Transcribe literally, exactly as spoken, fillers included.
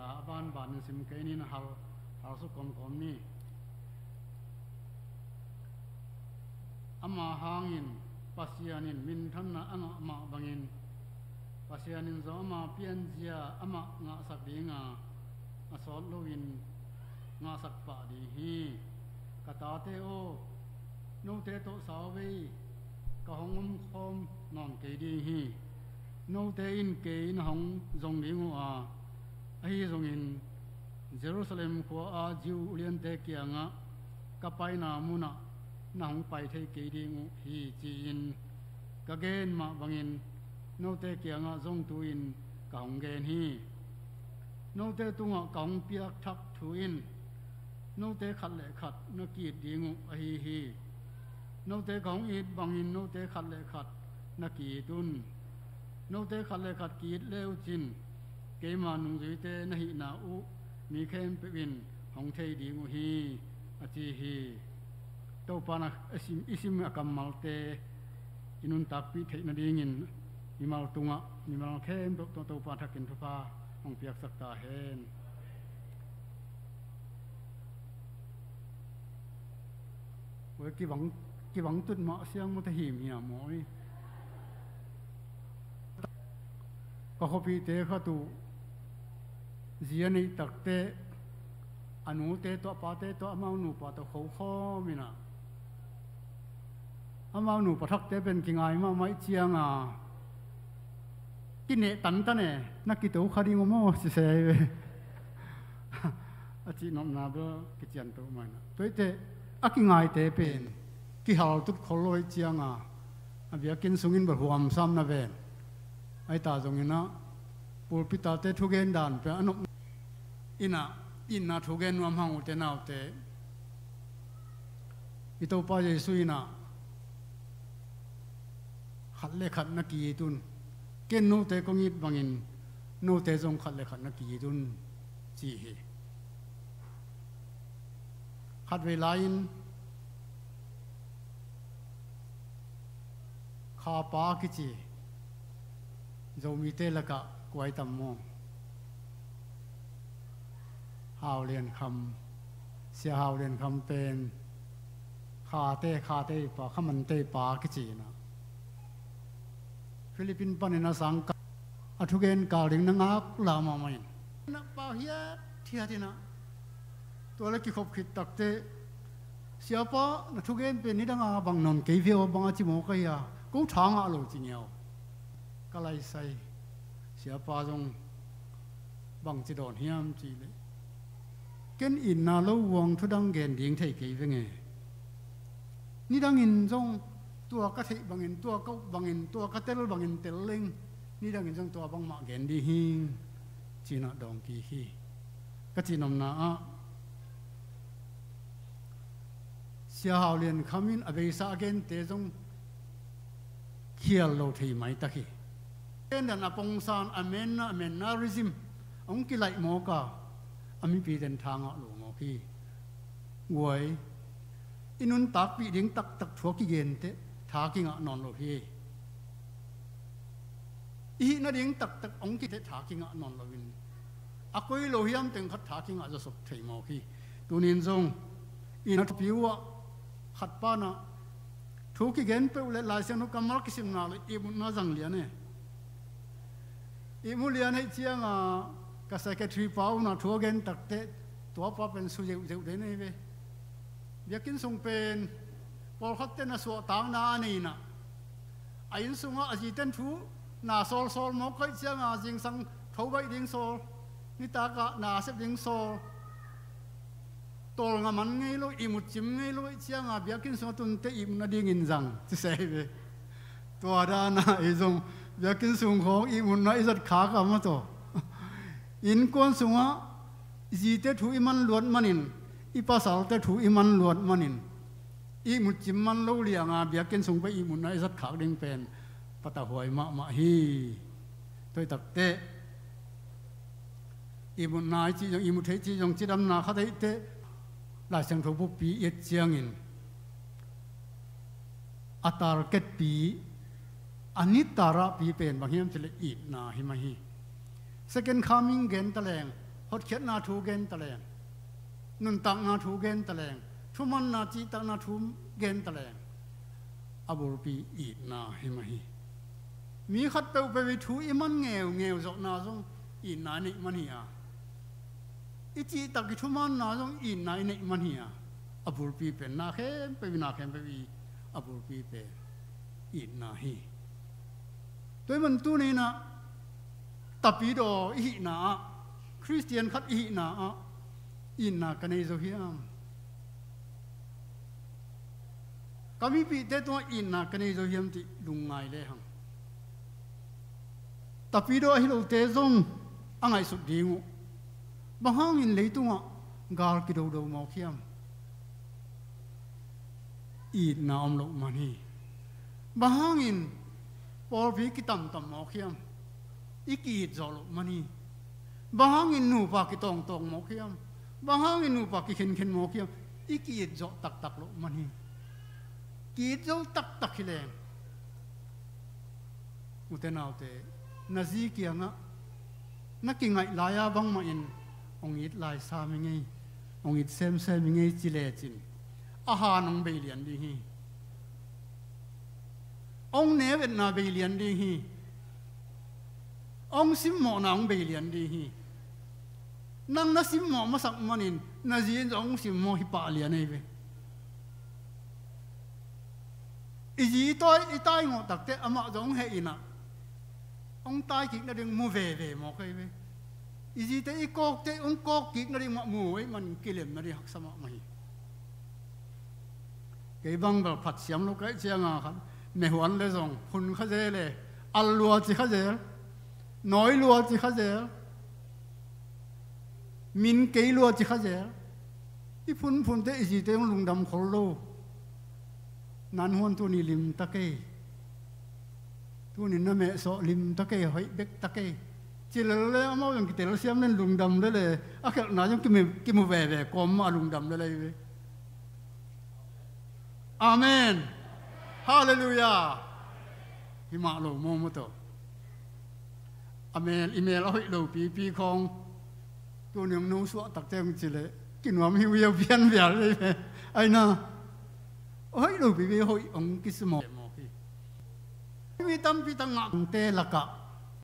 A banban in sim kei ni, na hal, hal suk kawmkawm ni. Ama hangin Pasian in minthanna a ngah mah bangin Pasian in zong ama pianzia amah ngahsak dinga a sawt loin ngahsak pah ding hi. Ka tate aw, note tawh sauvei ka hong omkhawm nawn kei ding hi. Note in kei na hong zong ding uh a, ahi zongin Jerusalem khua-a Jew uliante kiangah ka paina munah na hong pai thei kei ding uh hi, ci-in ka gen mah bangin note kiangah zong tu-in ka hong gen hi. Note tungah ka hong piakthak thu in note khat le khat na ki-it ding uh ahi hi. Note ka hong it bangin note khat le khat na ki-it un. Note khat le khat ki-it le uh cin keima nungzuite na hihna uh mi khempeuh in hong thei ding uh hi, a ci hi. Topa na, i sim, i sim a kammalte i nuntakpih theih nadingin mimal tungah mimal khempeuh tawh Topa thakin thupha hong piaksak ta hen. Ue, kibang, kibang tut mah siang maw, tahim hiam maw i. Ka khuapihte khat uh zi a neih takteh a nute tawh, a pate tawh, amau nupa tawh khokhawm inah, amau nupa thakte pen kingai mahmah ih cianga, kineh tantan e, na kito kha ding uh maw, sisei ve. A cihnopna bel kicianto mah inah, tuaite a kingaite pen kihal tut khol lo ih cianga, a biakinn sungin bel huamsam na ven. Ahi ta zonginah pulpit-ate thugen dan pia a nop inah, itna thugen nuam hang, ute naute. I Topa Jesu inah khat le khat na ki-it un. Ken note kong it bangin note zong khat le khat na ki-it un, ci hi. Khatvei lai-in Khapa kici Zomite lakah kua i tam maw? Hau Lian Kham, Sia Hau Lian Kham pen Khate, Khate pa, Khamante pa kici inah, Philippines panin a sang ka, a thugen kal ding na ngak la mahmah in, na pau hiathiat inah, tua le kikhop khit takteh, "Siapa, na thugen pen nidanga bang nawn kei ve aw, bang a ci maw ka hia? Ko tha ngah lo," ci ngiau. Ka laisai, "Siapa zong bangci dawn hiam?" ci leh, "Ken itna lo uang thudang gen ding thei kei venge. Nidangin zong tua ka theih bangin, tua ka up bangin, tua ka tel bangin tel leng, nidangin zong tua bangmah gen ding hi," ci-inah dawng kik hi. Ka cihnopna ah, Sia Hau Lian Kham in a beisa a gente zong khial lo thei maitak hi. Ken dan a pongsan, a menna, a menna regime hong kilaih mawk a, a mipite in tha ngah lo mawk hi. Guai, i nuntakpih ding taktak thu a kigenteh tha kingah nawn lo hi. I hih nading taktak hong kiteh tha kingah nawn loin, a koi lo hiam teng khat tha kingah zawsop thei mawk hi. Tunin zong i na thupi uh ah, khat panah thu kigen peuh le Lai Siangtho kammal kisimna le ihmutna zang lian e. Ihmu lian ahih cianga ka secretary pa unah thu a gen takteh, tua pa pen su zeuhzeuh den ahi ve. Biakinn sung pen pawlkhatte na suahtakna a nei inah, a inn sungah a ziten thu na sawlsawl mawk ka hih cianga, zingsang tho baih ding sawl, nitakah na sep ding sawl, tawlnga man ngei lo, ihmut cim ngei lo ih cianga, biakinn sungah tunte ihmut nadingin zang ci se hi ve. Tua dana ei zong biakinn sung khawng ihmutna i zat khak a maw taw. Innkuan sungah i zite thu i man luat manin, i pasalte thu i man luat manin, ihmut cim man lo lianga biakinn sung peuh ihmutna i zat khak ding pen patahhuai mahmah hi. Tua hi takteh ihmutna i cih zong, ihmut theih cih zong cidamna khat ahih teh, Lai Siangtho buppi i et ciangin a targetpi, a nitarahpi pen bang hiam cih leh itna hi mah hi. Second coming gen ta leng, Hotkhiatna thu gen taleng, nuntakna thu gen taleng, thumanna cihtakna thu gen taleng, a bulpi itna hi mah hi. Mi khat peuhpeuh i thu i man ngeungeu zawhna zong itna i neih man hi a, i cihtak i thumanna zong itna i neih man hi a, a bulpi pen na khempeuh i na khempeuh i a bulpi pen itna hi. Tua ahih man tuni-in ah tapidaw i hihna ah, Khristian khat i hihna ah itna ka nei zo hiam? Ka mipihte tungah itna ka nei zo hiam cih lungngai lehang, tapidaw ahi lote zong a ngaihsut ding uh. Bang hangin leitungah gal kidodo mawk hiam? Itna om loh man hi. Bang hangin pawlpi kitamtam mawk hiam? I ki-it zawh loh man hi. Bang hangin nupa kitawngtawng mawk hiam? Bang hangin nupa kikhenkhen mawk hiam? I ki-it zawh taktak loh man hi. Ki-it zo taktak hi leng, ute naute, na zi kiangah na kingaih lai-a bangmah in hong it lai sam hi ngei, hong it semsem hi ngei ci lecin, a han hong bei lian ding hi. Hong neu etna bei lian ding hi. Hong simmawhna hong bei lian ding hi. Nang na simmawh masak manin na zi in zong hong simmawh hi pah lian ei ve. I zi i tawi, i taingawh takte amah zong hong heh in ah, hong taikik nading mu veve mawk ei ve. I zite i kawkte hong kawkkik nading mah mu ei man kilem nading haksa mahmah hi. Kei bang bel phat siam lo ka hih cianga khan mehuan le zong phun kha zel e, al lua ci kha zel, nawi lua ci kha zel, min kei lua ci kha zel. I phunphunte i zite hong lungdam khol lo. Nan huan tuni lim ta kei. Tuni na mehsawh lim ta kei, hoih bek ta kei. Ci lel le amau zong kitel siam len lungdam lel e. A khelhna zong kimu, kimu veve kawm mah a lungdam lel ei ve. Amen. Halleluiah. Hi mah lo maw maw tawh. A mel, i mel a hoih lo pipi khawng tuni hong no suah takte hong ci leh kinuam hi uh hi a, pian vial lei ve. Aina, a hoih lo pipi hoih hong kisimaw mawk hi. Mi tampi tak ngahte lakah